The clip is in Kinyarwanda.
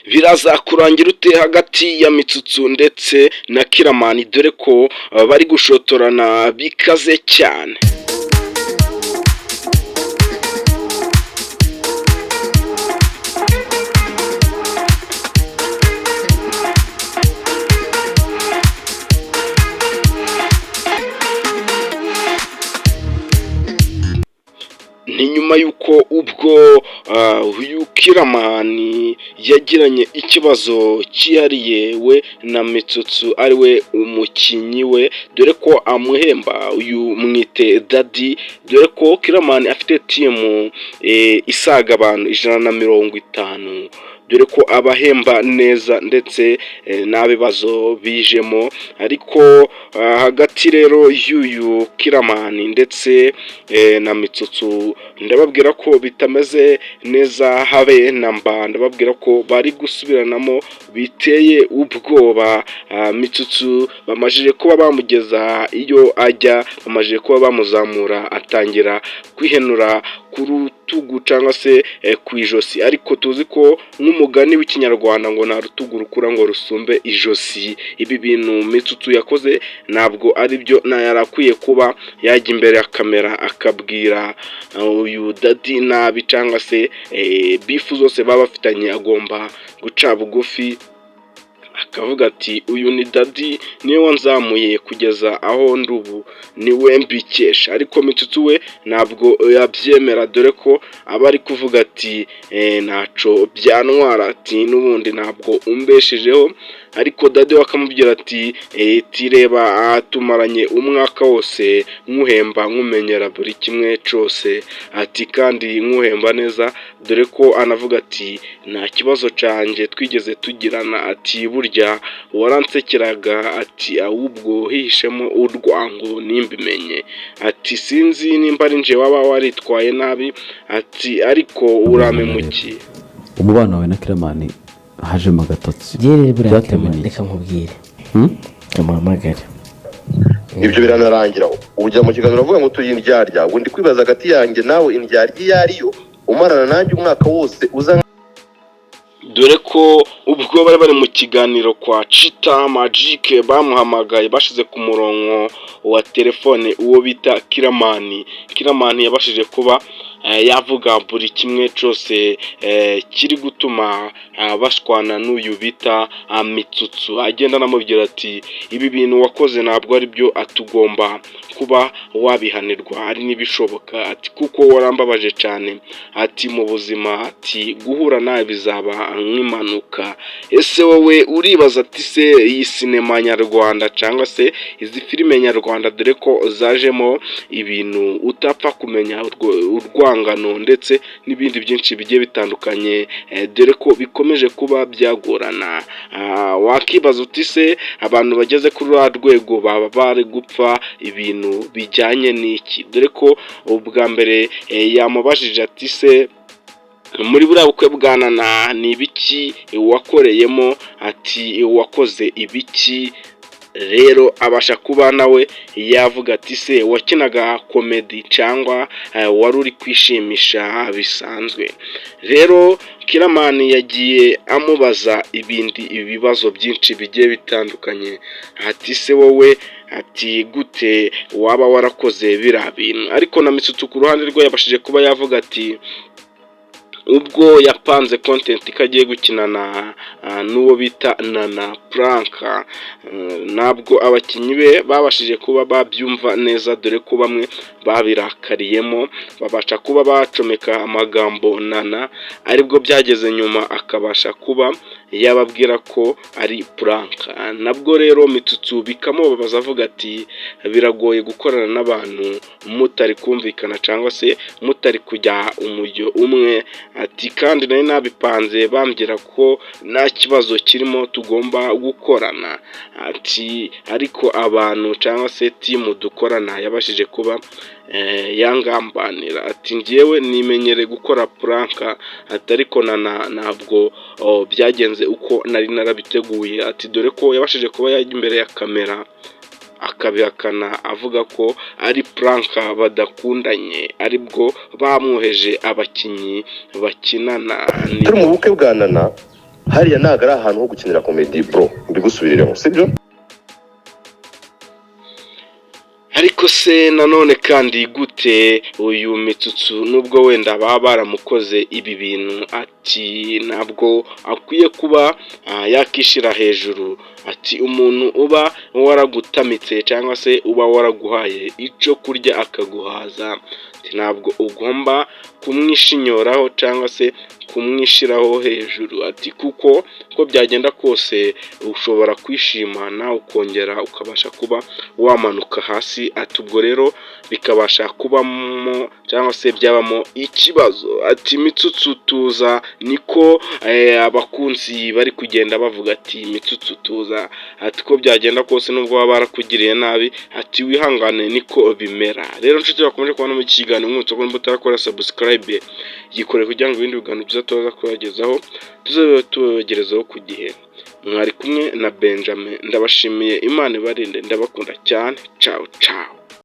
Biraza kurangira ute hagati ya Mitsutsu ndetse na Killaman, dore ko bari gushotorana bikaze cyane? Ni nyuma y'uko ubwo uyu Killaman yagiranye ikibazo cyihariye we na Mitsutsu, ari we umukinnyi we, dore ko amuhemba, uyu mwite Daddy, dore ko Killaman afite team isaga abantu 150, dore ko abahemba neza ndetse nta bibazo bijemo. Ariko hagati rero y'uyu Killaman ndetse na Mitsutsu, ndababwira ko bitameze neza habe na mba. Ndababwira ko bari gusubiranamo biteye ubwoba. Mitsutsu bamajije kuba bamugeza iyo ajya, bamajije kuba bamuzamura, atangira kwihenura ku rutugu cyangwa se ku ijosi. Ariko tuzi ko nk'umugani w'Ikinyarwanda ngo nta rutugu rukura ngo rusumbe ijosi. Ibi bintu Mitsutsu yakoze ntabwo ari byo, yari akwiye kuba yajya imbere ya kamera akabwira uyu Daddy nabi, cyangwa se beef zose baba bafitanye, agomba guca bugufi akavuga ati: "Uyu ni Daddy, niwe wanzamuye kugeza aho ndi ubu, niwe mbikesha." Ariko Mitsutsu we ntabwo yabyemera, dore ko aba ari kuvuga ati: "Ntaco byantwara," ati: "N'ubundi ntabwo umbeshejeho." Ariko Daddy we akamubwira ati: "Tireba, tumaranye umwaka wose nkuhemba, nkumenyera buri kimwe cyose," ati: "Kandi nkuhemba neza," dore ko anavuga ati: "Nta kibazo cyanjye twigeze tugirana," ati: "Burya waransekeraga," ati: "ahubwo hihishemo urwango nimbimenye," ati: "Sinzi nimba ari nje waba waritwaye nabi," ati: "ariko urampemukiye." Umubano wawe na Killaman hajemo agatotsi. Njyewe rero buriya Byatewe Killaman, n'iki? Reka nkubwire. Hmm? Kamuhamagare. Ibyo biranarangira ujya mu kiganiro uvuga ngo turi indyarya. Ubu ndi kwibaza hagati yanjye nawe, indyarya iyo ariyo umarana nanjye umwaka wose uza. Dore ko ubwo bari bari mu kiganiro kwa Chita Magic, bamuhamagaye, bashyize ku murongo wa telefone uwo bita Killaman. Killaman yabashije kuba yavuga buri kimwe cyose kiri gutuma bashwana n'uyu bita Mitsutsu. Agenda anamubwira ati: "Ibi bintu wakoze ntabwo ari byo, atugomba kuba wabihanirwa ari n'ibishoboka," ati: "kuko warambabaje cyane," ati: "mu buzima," ati: "guhura nawe bizaba nk'impanuka." Ese wowe uribaza ati: "Se iyi sinema nyarwanda cyangwa se izi filime nyarwanda, dore ko zajemo ibintu utapfa kumenya, urwangano ndetse n'ibindi byinshi bigiye bitandukanye, dore ko bikomeje kuba byagorana," wakibaza uti: "Se abantu bageze kuri ruriya rwego baba bari gupfa ibintu bijyanye n'iki?" Dore ko ubwa mbere yamubajije ati: "Se muri buriya bukwe bwa Nana ni ibiki wakoreyemo?" Ati: "Wakoze ibiki?" Rero abasha kuba nawe yavuga ati: "Se wakinaga comedy cyangwa wari uri kwishimisha bisanzwe?" Rero Killaman yagiye amubaza ibindi ibibazo byinshi bigiye bitandukanye, ati: "Se wowe," ati: "gute waba warakoze biriya bintu?" Ariko na Mitsutsu ku ruhande rwe yabashije kuba yavuga ati ubwo yapanze content ko agiye gukinana n'uwo bita Nana prank, ntabwo abakinnyi be babashije kuba babyumva neza, dore ko bamwe babirakariyemo, babasha kuba bacomeka amagambo Nana, aribwo byageze nyuma akabasha kuba yababwira ko ari prank. Nabwo rero Mitsutsu bikamubabaza, avuga ati: "Biragoye gukorana n'abantu mutari kumvikana cyangwa se mutari kujya umujyo umwe," ati: "kandi nari nabipanze, bambwira ko nta kibazo kirimo, tugomba gukorana," ati: "ariko abantu cyangwa se team dukorana yabashije kuba yangambanira," ati: "Njyewe nimenyereye gukora prank," ati: "ariko Nana ntabwo byagenze uko nari narabiteguye," ati dore ko yabashije kuba yajya imbere ya kamera akabihakana, avuga ko ari prank, badakundanye, aribwo bamwoheje abakinnyi bakinana. Turi mu bukwe bwa Nana. Hariya ntabwo ari ahantu ho gukinira comedy, bro, mbigusubiriremo, sibyo? Ariko se nanone kandi gute uyu Mitsutsu, nubwo wenda baba baramukoze ibi bintu, ati ntabwo akwiye kuba yakishyira hejuru. Ati umuntu uba waragutamitse cyangwa se uba waraguhaye icyo kurya akaguhaza, ati ntabwo ugomba kumwishinyoraho cyangwa se kumwishyiraho hejuru. Ati kuko uko byagenda kose ushobora kwishima nawe ukongera ukabasha kuba wamanuka hasi. Ati ubwo rero bikabasha kubamo cyangwa se byabamo ikibazo. Ati Mitsutsu tuza, niko abakunzi bari kugenda bavuga, ati Mitsutsu tuza, ati ko byagenda kose nubwo baba barakugiriye nabi, ati wihangane niko bimera. Rero nshuti bakomeje kubona mu kiganiro, mwutse ko nimba utarakora subscribe, yikore kugira ngo ibindi biganiro byiza tuza kubagezaho tuzabe tubagerezaho ku gihe. Mwari kumwe na Benjamin, ndabashimiye, Imana ibarinde, ndabakunda cyane. Ciao ciao.